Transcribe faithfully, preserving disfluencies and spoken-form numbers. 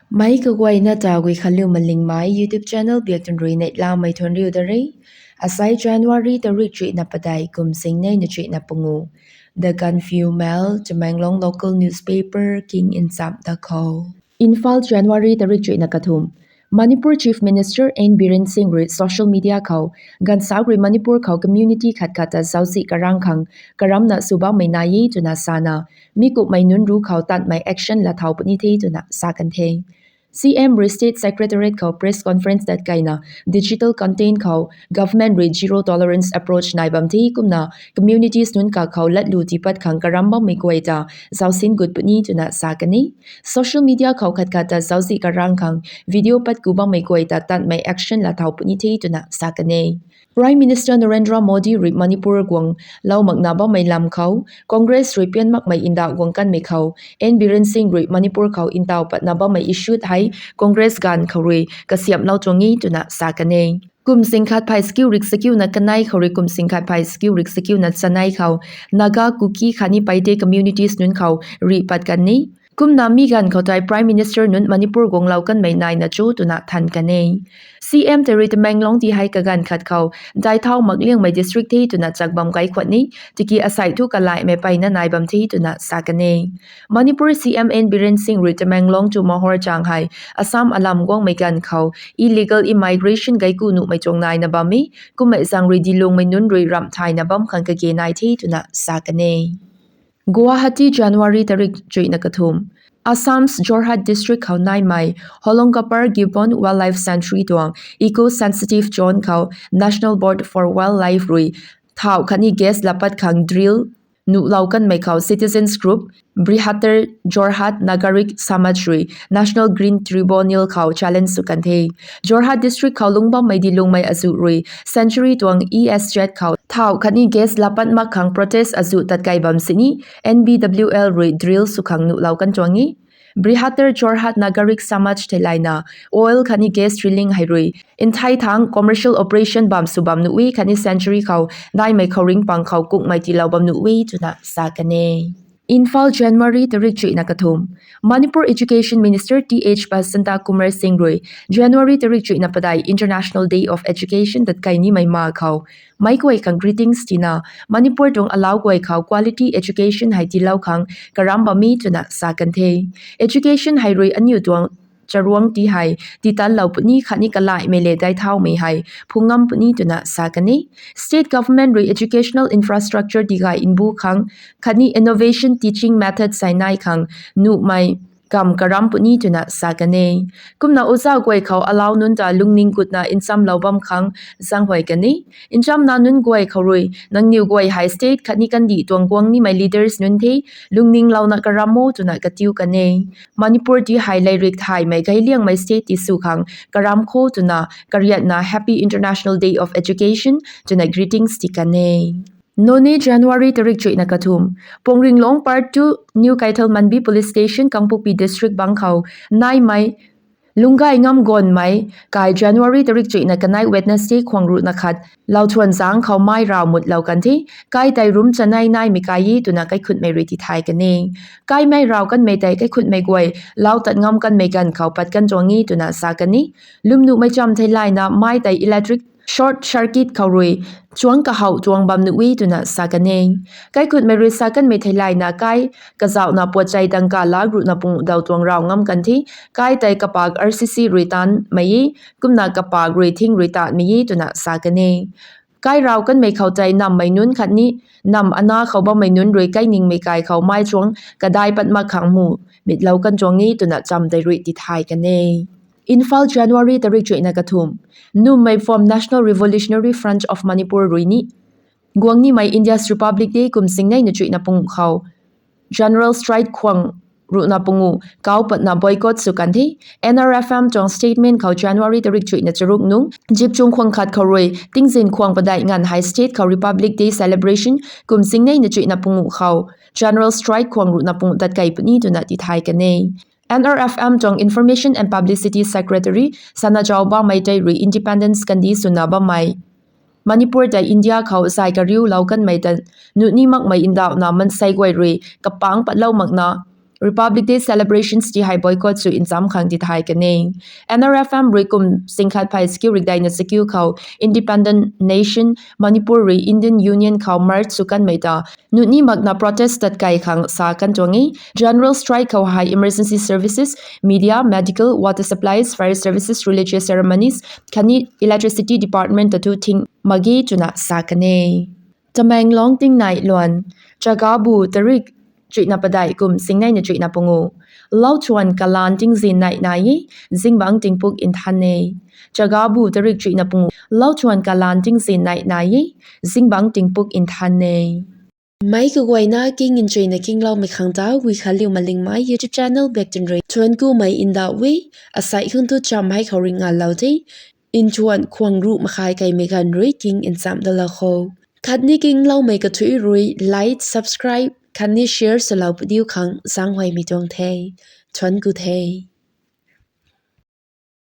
Meic kaguayna ta Guikhanliu Malingmei YouTube channel biak tun rui neihlamei thuanriu da re. Asai January tarik chuihna padeih kum singneina chuihna pangu. The Gaanphiu Mail, Tamenglong local newspaper king ncham da khou. Imphal, January tarik chuihna kathumh. Manipur Chief Minister N Biren Singh rui social media khou, ganvsaekc rui Manipur khou community khat khat ta zauczih karang khang karamna sw bammei nai e twna sana, mi kumhmei nunc ruc khou tatmei action laa thau puni the twna sa kan the. C M rui State Secretariat khou press conference tat kaina, digital content khou government rui zero tolerance approach nai bam the kumna, communities nunc kakhou latlu tiipat khang karam bammei guay ta zaucsin gut puni twna sa kan e. Social media khou khat khat ta zauczih karang khang video pat ku bammei guay ta tatmei action laa thau puni the twna sa kan e. Prime Minister Narendra Modi rui Manipur guanglou makna bammei lam khou, Congress rui pian makmei nda guang kanmei khou, N Biren Singh rui Manipur khou ntaw patna bammei issue hei Congress ganv khou rui kasiamhlou tuang e twna sa kan e. Kum sing khat phay sakiu rik sakiuna kanei khou rui kum sing khat phay sakiu rik sakiuna chanei khou, Naga, Kuki khatni Paite communities nunc khou rih pat kan e. Kumna mi ganv khou tei Prime Minister nunc Manipur guanglou kanmei naina cho twna than kan e. C M tei rui Tamenglong ti hei kaganv khat khou dai thau mak liangmei district the twna chak bam kaikhwat ni, tiki asei thu kalaihmei peyna nai bam the twna sa kan e. Manipur C M N Biren Singh rui Tamenglong to Mahor chang hei Assam alam guangmei ganv khou illegal immigration gaiku nuhmei tuang naina bam e, kummei zaeng rui dilungmei nunc rui ramh thayna bam khang kage nai the twna sa kan e. Guwahati, January tarik chuihna kathumh. Assam's Jorhat district khou naimei Hollonggapar Gibbon Wildlife Sanctuary tuang eco-sensitive zone khou National Board for Wildlife rui thau khatni gas laa pat khang drill nuhlou kanmei khou citizens group Brihatar Jorhat Nagarik Samaj rui National Green Tribunal khou challenge sw kan the. Jorhat district khou lungc bammei dilungmei azuh rui sanctuary tuang E S Z khou thau khatni gas laa pat mak khang protest azuh tat kai bam sini N B W L rui drill sw khang nuhlou kan tuang e. Brihatar Jorhat Nagarik Samaj theilayna oil khatni gas drilling hei rui nthei thangc commercial operation bam sw bam nuh e khatni sanctuary khou naimei khouringh pang khou kukmei tiilou bam nuh e twna sa kan e. Imphal, January tarik chuihna kathumh. Manipur Education Minister Th Basanta Kumar Singh rui January tarik chuihna padeih International Day of Education tat kai nimei ma khou meic guay khang greetings tina, Manipur tuang alau guay khou quality education hei tiilou khang karam bam e twna sa kan the. Education hei rui aniu tuang charuangc ti hei titanlou puni khatni kalaihmei le dai thaumei hei phungngam puni twna sa kan e. State government rui educational infrastructure tigay mbu khang khatni innovation teaching method sei nai khang nuhmei kam karam puni twna sa kan e. Kumna oja guay khou alau nunc ta lungning gutna nchamlou bam khang zaenghuay kan e. Nchamna nunc guay khou rui nangniw guay hei state khatni kandih tuang guang nimei leaders nunc the, lungninglouna karam o twna katiu kan e. Manipur ti hei lairik thaymei gayliangmei state ti sw khang karam kho twna kariatna Happy International Day of Education twna greetings ti kan e. Noney, January tarik chuihna kathumh. Pongringlong Part two, New Keithelmanbi Police Station, Kangpokpi District bang khou naimei Lunggai Ngam Gonmei kai January tarik chuihna kanei Wednesday khwang ruhna khat lauthuan zangc khou mei raw mutlou kan the. Kai tei rum chanei naimei kai e twna kaikhutmei rui tithay kan e. Kaimei raw kanmei tei kaikhutmei guay lau tat ngam kanmei ganv khou pat kan tuang e twna sa kan e. Lwmnuhmei cham theilayna mei tei electric short circuit khou rui chuangc kahouh tuang bam nuh e twna sa kan e. Kaikhutmei rui sa kanmei theilayna kai kazauhna puatchei dangka lak ruhna punguh daw tuang raw ngam kan the. Kai tei kapak R C C rui taanmei e, kumna kapak rui thing rui taanmei e twna sa kan e. Kai raw kanmei khou tei nammei nunc khatni namv ana khou bammei nunc rui kainingmei kai khou mei chuangc kadai pat mak khang mu mitlou kan tuang e twna cham tei rui tithay kan e. Imphal, January tarik chuihna kathumh. Nummei form National Revolutionary Front of Manipur rui ni guang nimei India's Republic Day kum singneina chuihna punguh khou General Strike khwang ruhna punguh kau patna boycott sw kan the. N R F M tuang statement khou January tarik chuihna charuk nung zipchung khwang khat khou rui tingzin khwang padeih nganv hei state khou Republic Day celebration kum singneina chuihna punguh khou General Strike khwang ruhna punguh tat kai puni twna tithay kan e. N R F M tuang Information and Publicity Secretary Sanajao Bamei tei rui Independence kandi swna bammei Manipur tei India khou zay kariulou kanmei ta nuh ni makmei ndauhna mansei guay rui kapangc patlou makna Republic Day celebrations ti hei boycott sw ncham khang tithay kan e. N R F M rui kum singkhat phey chakiu rikdeina chakiu khou independent nation Manipur rui Indian Union khou merge sw kanmei ta nuni makna protest tat kai khang sa kan tuang e. General strike khou hei emergency services, media, medical, water supplies, fire services, religious ceremonies khatni electricity department ta thu thing mak ge twna sa kan e. Tamenglong tingnai luan, Chagabu tarik chuihna padeih kum singneina chuihna pungu. Lauthuan kalan tingzin nai nai e, zingbangc tingpuk nthan e. Chagabu tarik chuihna pungu. Lauthuan kalan tingzin nai nai e, zingbangc tingpuk nthan e. Meic kaguayna king nchuina kingloumei khang ta Wi Khanliu Malingmei YouTube channel bak tun rui thuanckumei ndauh e. Asei khang thu cham hei khou rui ngalou the. Nthuan khwang ruh makhai kaimei ganv rui king ncham dalou kho. Khatni kingloumei kathui rui like, subscribe khatni share swlou padiu khang zaenghuaymei tuang the. Thuancku the.